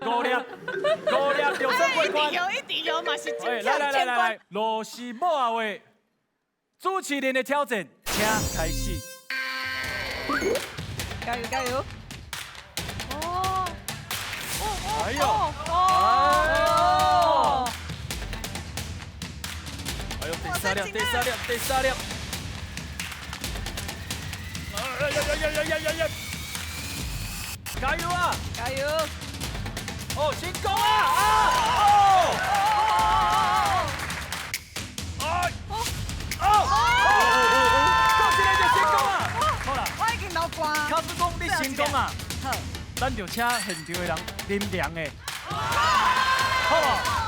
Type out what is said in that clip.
五粒，五粒就算過關。一定有，一定有嘛，是哎，來來來來來，羅是某啊話，主持人的挑戰，請開始。加油加油！哦，哎呦，哦，哎呦，第三粒，第三粒，第三粒。哎呀呀呀呀呀呀呀！加油啊！加油！哦，成功啊！啊！哦！哎！哦！哦！這個就成功啊！好啦，我已經流汗。假使講你成功啊，好，咱就請現場的人啉涼的，好無？